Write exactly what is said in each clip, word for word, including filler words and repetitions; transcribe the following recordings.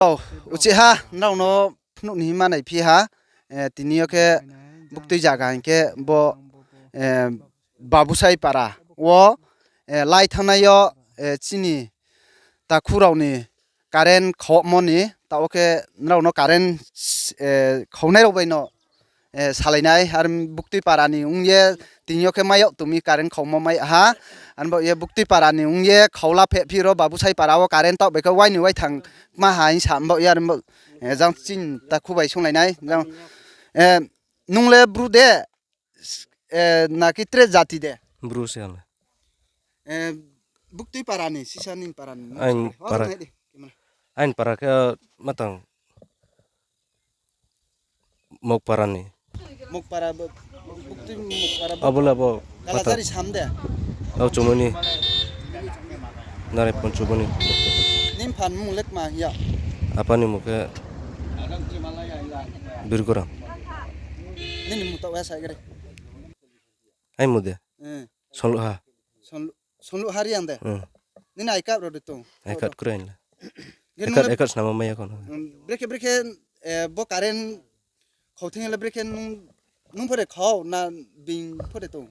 O, uchih ha, nrao no phnuh ni hima naiphi ha, eh, tini yo khe buktui zaga hing khe bo, eh, Babusai para wo, eh, lai thanngnai yo, eh, chini takhu rao ni current khaumo ni, taoh wo khe nrao no current, eh, khaunai rao bai no, eh, salai nai, ar buktui para ni ong ye, tini yo khe mai yag tong mi current khaumo mai ha, ar bo ye buktui para ni ong ye khaula phehphi ro Babusai para wo current taoh bai khe wai ni wai thang kma ha hing sa bo ye, ar bo, eh, jang chini takhu bai sunglai nai, jang, eh, nung le Bru de, eh, na ki tre jati de? Bru se ang le. Eh, buktui para ni, sisa ni para ni. Ain para. Ain para khe, matang Mokpara ni. Mokpara bo, buktui Mokpara bo. Abo le bo Kalajari sam de. Abo Chumoni. Nare pon Chumoni. Nini pha ni mung le kma hing ya? Apa ni mung khe Birgoram. Nini mung taoh ya sa gre. Ai mung de. Eh. Sonluha. Sonlu-, Sonluha Reang de? Hmm. Nini I card rao de tong? I card kroi la. Ge I card, nung le I card snama mai ya kono. Hmm, brekhe, brekhe, eh, bo current khau thing le brekhe nung, nung pho de khau na bini pho de tong?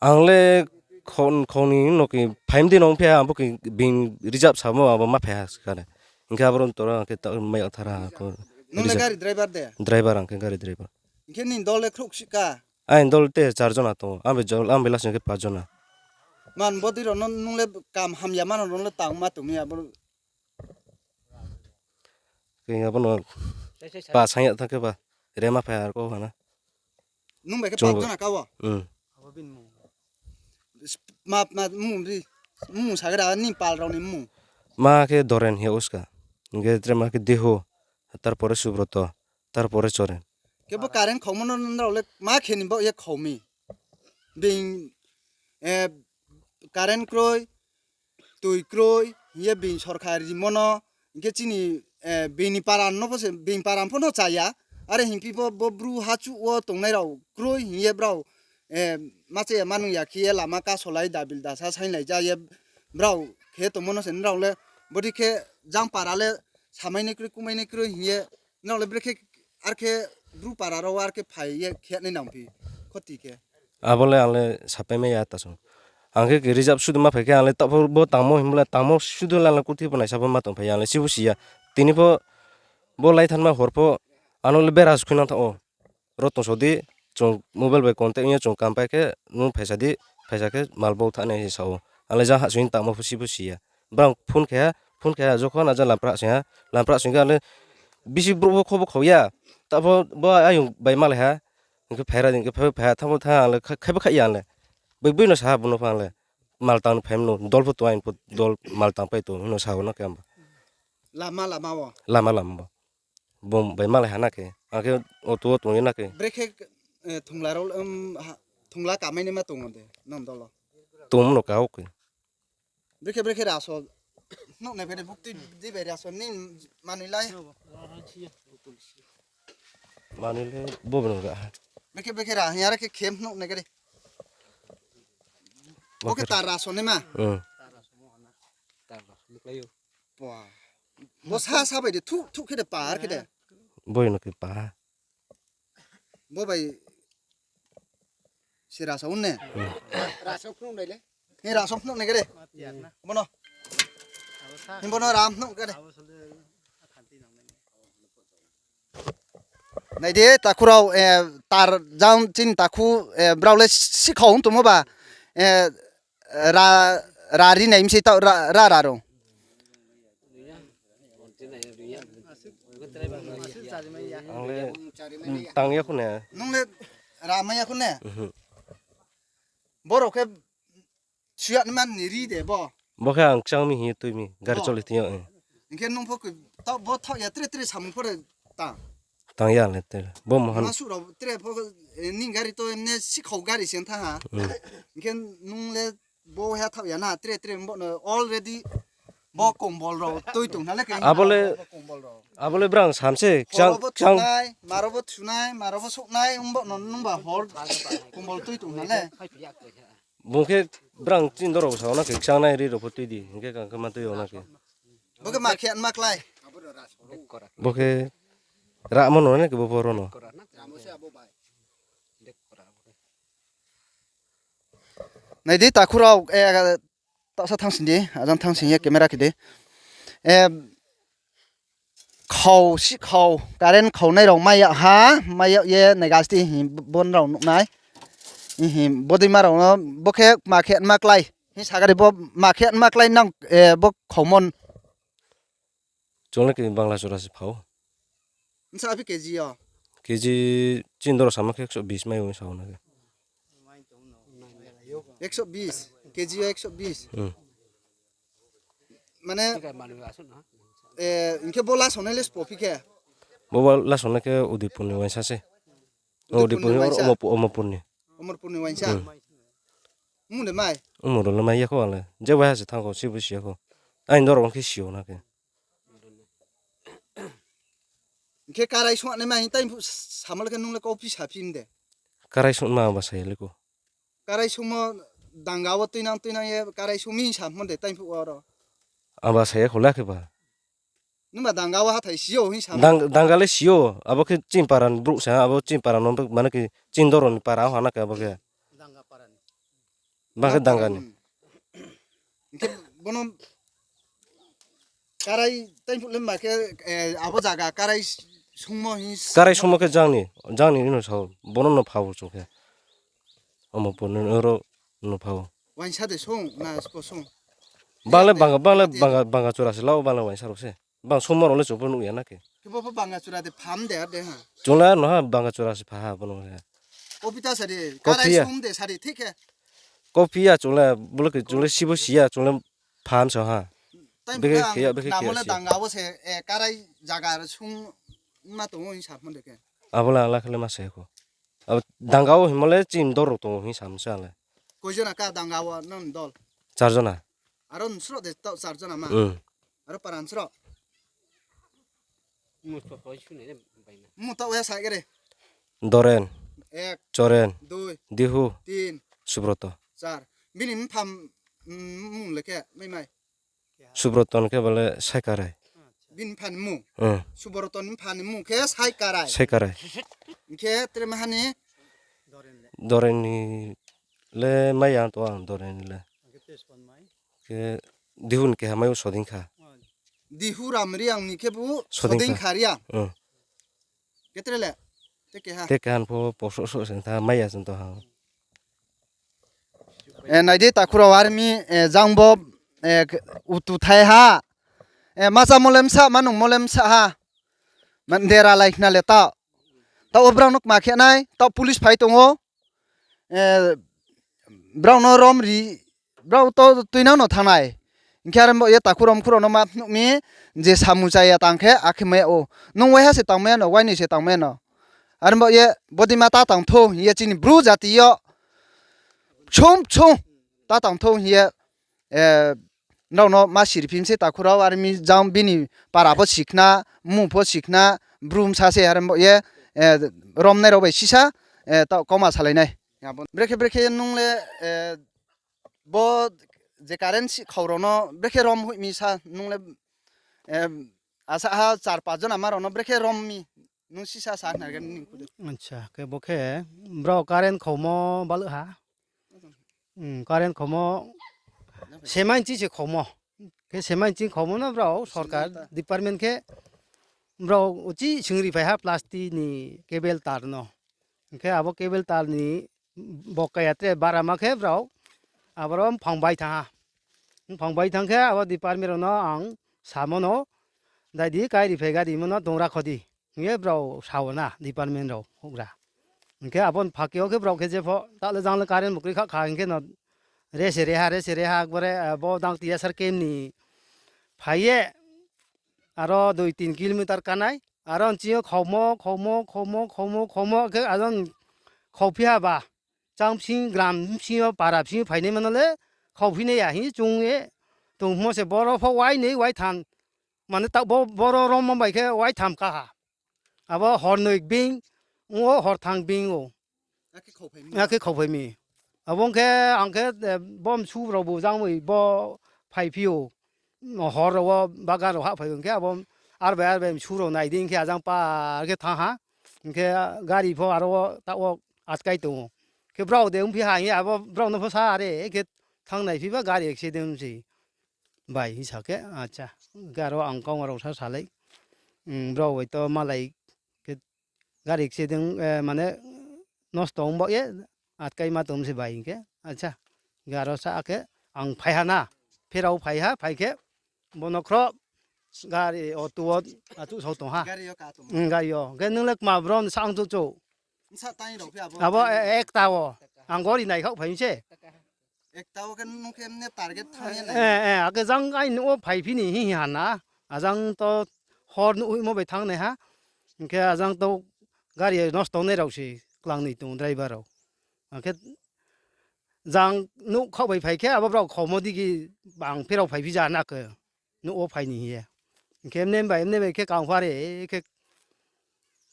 Ang le khon-, khon ni no ki phaim di nong phe ang bo ki bini reserve samo abo ma phe ha skare. Hing khe abo ron tora ang khe ta mai ya thara ko. Nung le reserve. Gari driver de? Driver ang khe gari driver. Hing khe nini dol le khrouh sika? Aini dol te char jona tong ou. Ang bai jol, ang bai last hing khe pas jona. Man bodei rao no nung le kam hamya mano rao le tang ma tong mi abo. Khe abo no pa sang ya thanng khe ba. Rema phai ar ko hana. Nung bai khe pas jona ka wo? Hmm. Ma, ma, mung ri, mung sagra ni pal rao ni mung. Ma khe Doren hing ya uska. Hing khe tre ma khe Deho. Tarpore Subroto. Tarpore Choren. Khe bo current khaumo no nrao le ma khe ni baoh ye khau mi. Bini, eh, current kroi, tui kroi, hing ye bini sorkar rimo no, hing khe chini, eh, bini para no pho se, bini para pho no cha ya. Are hing phi pho bo Bru hachuh wo tongnai rao kroi hing ye brao, eh, ma cha ya ma nung ya khe ye lama kasolai dabil dasa sainglai ja ye brao khe tongmo no se nrao le, bodei khe jang para le samai nai kroi, kumai nai kroi hing ye, nrao le brekhe ar khe Bru para rao ar khe phai ye khe nai nang phi khoti khe. Abo le ang le sapai mai ya ta song. Ang khe ki reserve sudu ma phai khe ang le taoh pho bo tangmo himla tangmo sudu le ang le kuthi pho naisa pho ma tong phai ya ang le sibu si ya. Tini pho bo lai thanma hor pho ano le bera se khuinang thanng ou. Ro tong so di, chung mobile bai contact ong ye chung kam pai khe, nung phaisa di, phaisa khe mal bo thanng nai sa ou. Ang le jang hahsoing tangmo pho sibu si ya. Brang phone khe ha, phone khe ha, jokhon aja Lampra hahsoing ha, Lampra hahsoing khe ang le bisi brouh pho kho bo khau ya. Taoh pho bo ayong bai malai ha, hing khe phaira di, hing khe phai, phai ha, thanng pho thanng ang le, kha-, khai bo khai ya ang le. Boi boi no sa ha bo no pho ang le. Mal tang ni phai mano, dol pho tong, aini pho dol mal tang pai tong, hing no sa ou na khe ang ba. Lama, lama wo? Lama, lama bo. Bung bai malai ha na khe. Ang khe auto wo tong ye na khe. Brekhe, eh, thongla rao, um, ha, thongla kamai naima tong ou de, nang dol wo? Tongmo no ka ou khe. Brekhe, brekhe raso. Nouh nai bai de buktui di bai raso. Ni manoi lai. Manoi le bo bung ga. Brekhe, brekhe ra, hing ya re khe khem nouh nai gari. Bo khe tar raso naima? Hmm. Bo sa, sa bai de thuh, thuh khe de par khe de. Boi no khe pa. Bo bai se raso un ne? Hmm. Raso phnuh nai le. Ni raso phnuh nai gare. Bono. Ni bono ram phnuh gare. Nai di, takhu rao, eh, tar jang chini takhu, eh, brao le sikhau ong tongmo ba, eh, ra, ra ri nai mi se taoh ra, ra, ra rung. Ang le, mm, tang ya khou ne. Nung le ra mai ya khou ne? Mhm. Borao khe suya ni man ni ri de bo. Bo khe ang kchang mi hing ye tui mi, gari choli thing yo, eh. Hing khe nung pho khe, taoh bo thaoh ya tre tre samung pho de tang. Tang ya le tre. Bo mohan. Ma su rao tre pho, eh, ni gari to emne sikhau gari se thanng ha. Hmm. Hing khe nung le bo he thaoh ya na, tre tre bo no already bo kombol rao tui tong na le khe. Abo le, bo kombol rao. Abo le brang sam se, kchang, horo bo kchang. Thunai, maro bo thunai, maro bo souhnai, bo no nung ba hor kombol tui tong na le. Bung khe brang chini doro sa na khe kchang nai ri rao pho tui di, hing khe kang khe ma tui yo na khe. Bo khe ma khe ma klái. Bo khe ramo no na khe bo poro no. Nai di takhu rao, eh, taohsa thanngsing di, ajang thanngsing ye camera khe di. Eh, khau, si khau, current khaunai rao mai yag ha, mai yag ye naiga sti hing bon rao nuh nai. Hing bodeima rao no, bo khe ma khe ma klái. Hing sagari bo ma khe ma klái nang, eh, bo khaumon. Chung le khe bangla chura se phao. Bsa phi K G yo? K G chini doro sama khe ekso bis mai ong sao na khe. Ekso bis, K G yo ekso bis. Hmm. Mane, eh, hing khe bo lasongnai le spo phi khe? Bo ba lasongnai khe Udaipur ni uaingsa se. Udaipur ni uaingsa? Omorpur, Omorpur ni. Omorpur ni uaingsa? Hmm. Mung de mai? Mung rao le mai ya kho ang le. Je waiha se thanng kho, sibu si ya kho. Aini doro ong khe si yo na khe. Hing khe karai sung nai ma hing tai phuh samo le khe nung le kauphi saphi de. Karai sung ma ba sa ya le ko. Karai sungmo danga wo tuinang tuinang ye karai sung mi sapmo de tai phuh oro. Aba sa ya kho la khe ba. Nungba danga wo hathái si yo hing sa. Dang-, danga le si yo, abo khe chini para ni brouh sa, abo chini para no mane khe chini doro ni para ha na khe abo khe. Ba khe danga ni. Hing khe bono karai tai phuh le ma khe, eh, abo zaga karai sungmo hing. Karai sungmo khe jang ni, jang ni no sao, bono no phao chung khe. Omorpur ni oro no phao. Uaingsa de sung na spo sung? Bang le banga, bang le banga, banga chura se lao, bang le uaingsa rao se. Bang sungmo rao le chung pho nuh ya na khe. Khe bo pho banga chura de pham de, ar de ha? Chung le no ha banga chura se pha ha bono he. Kauphi ta sari, karai sung de sari, thik khe. Kauphi ya chung le, bo le khe chung le sibo si ya, chung le pham sa ha. Bekhe khe ya, bekhe khe ya le se. Danga wo se, eh, karai zaga sung ma tong o hing sapmo de khe. Abo le ang la khe le ma sa ya kho. Abo danga wo hingmo le chini dol rao tong o hing sa msa le. Koi jona ka danga wo nang dol? Char jona. Aro nsro de taoh char jona ma? Hmm. Aro para nsro? Mung taoh ya sa gere. Doren. Ek. Choren. Dui. Dihu. Tin. Subroto. Char. Bini mpham, mm, mung le khe mai mai. Subroto ni khe bale Saikarai. Bini mpha ni mung? Hmm. Subroto ni mpha ni mung khe Saikarai. Saikarai. Hing khe tre maha ni? Doren ni le mai ya to ang Doren ni le. Khe Dihu ni keha mai o Sodingkha. Dihu Ram Reang ni khe bu Sodingkha. Sodingkha Reang. Hmm. Khe tre le? Te keha. Te keha ni pho posoh soh se tha mai ya chung to ha. Eh, nai di takhu rao army, eh, jang bo, eh, utu thai ha. Eh, ma chámo le bsa, ma nungmo le bsa ha. Mandera lai khna le taoh. Taoh wo brao no kma khe nai, taoh police phai tong o. Eh, brao no rom ri, brao to tuinang no thanng nai. Hing khe are bo ye takhu rom khu rao no ma phnuh mi, je samung chaya tang khe, akhe mai ya ou. Nung waiha se tangmai ya no, wainoi se tangmai ya no. Are bo ye bodeima ta tang thou hing ye chini Bru jati yo. Sum sum ta tang thou hing ye, eh, nrao no ma siri phim se takhu rao, are mi jang bini para pho sikhna, mmung pho sikhna, Bru bsa se are bo ye, eh, romnai rao bai sisa, eh, taoh kauma salai nai. Brekhe brekhe nung le, eh, bo je current si khau rao no brekhe rom hoih mi sa nung le, eh, asa ha char pach jona ma rao no brekhe rom mi nung sisa sa khna ri ni khe. Acha, khe bo khe brao current khaumo baluh ha. Hmm, current khaumo semain chi se khaumo. Khe semain chi khaumo no brao sorkar department khe brao uchih singri phai ha plastic ni cable tar no. Hing khe abo cable tar ni bo kaya tre bara ma khe brao aboro mphang bai thanng ha. Mphang bai thanng khe abo department rao no ang samo no, dai di kairi phai gari mo no tong ra kho di. Hing ye brao sa wo na department rao houhgra. Hing khe abo ni phaki yo khe brao khe jepho ta le jang le current bo kroi kha kha hing khe no re se re ha, re se re ha, ekbare, eh, bo dang T S R camp ni phai ye aro dui tin kilometer kanai. Aro nching yo khaumo, khaumo, khaumo, khaumo, khaumo khe aro khauphi ha ba. Chang bsing, gram bsing yo, para bsing yo phainaima no le khauphi nai ya hing chung ye tongmo se boro pho wainoi waitham. Mane taoh bo, boro rommo bai khe waitham ka ha. Abo hornoi being, o hortham being o. Akhe khauphai mi. Abo ong khe ang khe, eh, bo msu rao bu jangmoi bo phaiphi ou. Hor rao wo bagan rao hahphai ong khe abo Ar bai ar bai msu rao nai di hing khe ajang par khe thanng ha. Hing khe gari pho aro wo taoh wo atkai tong ou. Khe brao de ongphi ha hing ye abo brao no pho sa are khe thanng naiphi ba gari accident se bai hing sa khe, acha. Hing khe aro ang kauma rao sa salai. Brao bai to malai khe gari accident, mane nosto ong baoh ye atkaima tong se bai hing khe, acha. Hing khe aro sa khe ang phai ha na, pherao phai ha, phai khe bo no khroh gari auto wo achouh sao tong ha. Gari yo ka tong. Gari yo. Hing khe nung le kma bro ni sa ang chouh chouh. Abo ekta wo. Ang gori naikhaoh phai mi se. Akhe jang aini nouh wo phaiphi ni hing ha na. Ajang to hor nuhhoihmo bai thanng nai ha. Hing khe ajang to gari nosto ongnai rao se klangnoi tong driver rao. Akhe jang nouh khaoh bai phai khe abo brao khaumo digi bang pherao phaiphi ja na khe. Nouh wo phai ni hing ye. Hing khe mne bai mne bai khe kangpha re khe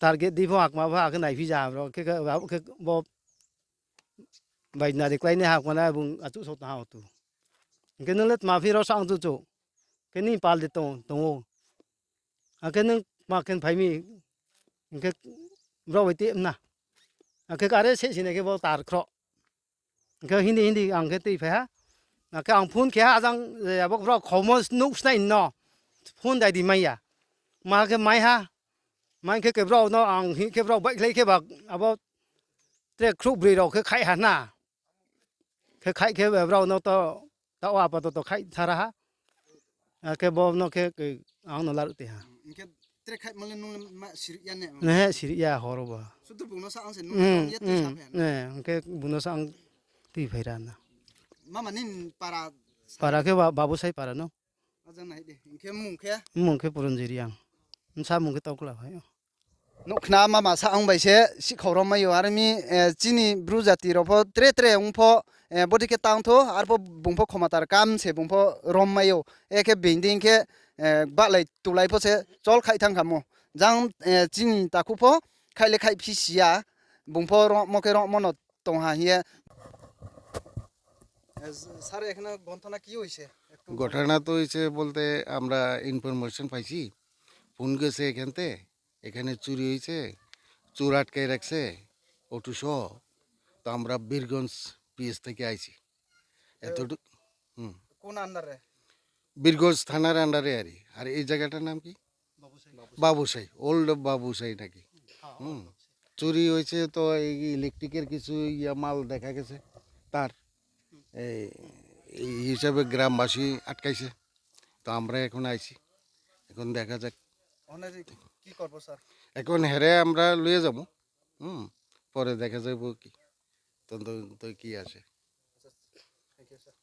target di pho hakma pho akhe naiphi ja ha bro khe, khe, khe bo bai nari kláinai hakma na bung achouh sao tong ha auto. Hing khe nung le tma phi ro sa ang chouh chouh. Khe nini pal de tong, tong ou. Akhe nung tma khe phai mi. Hing khe brao bai tei mna. Akhe kare se sinai khe bo tar khroh. Hing khe hindi hindi ang khe tui phai ha. Akhe ang phone khe ha ajang, abo brao khaumo nouh snai no. Phone dai di mai ya. Ma khe mai ha. Mai khe khe brao no ang hing khe brao baihkhlai khe ba abo tre khrouh broi rao khe khaih ha na. Khe khaih khe brao no to taoh apato to khaih thara ha. Akhe bo no khe ang no laruh tei ha. Nehe siri ya hor wo ba. Hing khe bung no sa ang tui phai ra na. Para khe ba, Babusai para no. Mmung khe Puranjit Reang. Bsa mmung khe Taukla phai. Nuh khna mama sa ang bai se sihkhau rom mai ou, are mi, chini Bru jati rao pho tre tre ong pho, bodei khe tang thou, arpho bung pho khomatar kam se bung pho rom mai ou. Akhe being di hing khe, bahlai tulai pho se chol khaih thanng khamo. Jang, chini takhu pho khaih le khaih phi si ya, bung pho romo khe romo no tong ha hing ye. ঘটনা তো হয়েছে বলতে আমরা ইনফরমেশন পাইছি, ফোন গেছে এখান থেকে, এখানে চুরি হয়েছে, চোর আটকে রাখছে, অটো সহ। তো আমরা বীরগঞ্জ পিএস থেকে আইছি। এতটুকু। হুম। কোন আন্ডারে? বীরগঞ্জ থানার আন্ডারে আর কি। আর এই জায়গাটার নাম কি? বাবুসাই। বাবুসাই, ওল্ড বাবুসাই নাকি? হুম। চুরি হয়েছে তো এই ইলেকট্রিকের কিছু ইয়া মাল দেখা গেছে তার। এই, এই হিসাবে গ্রামবাসী আটকাইছে। তো আমরা এখন আইছি। এখন দেখা যাক। কি করবো স্যার? এখন হেরে আমরা লইয়া যাবো। হুম। পরে দেখা যাইব কি তদন্ত কি আছে। Thank you, sir.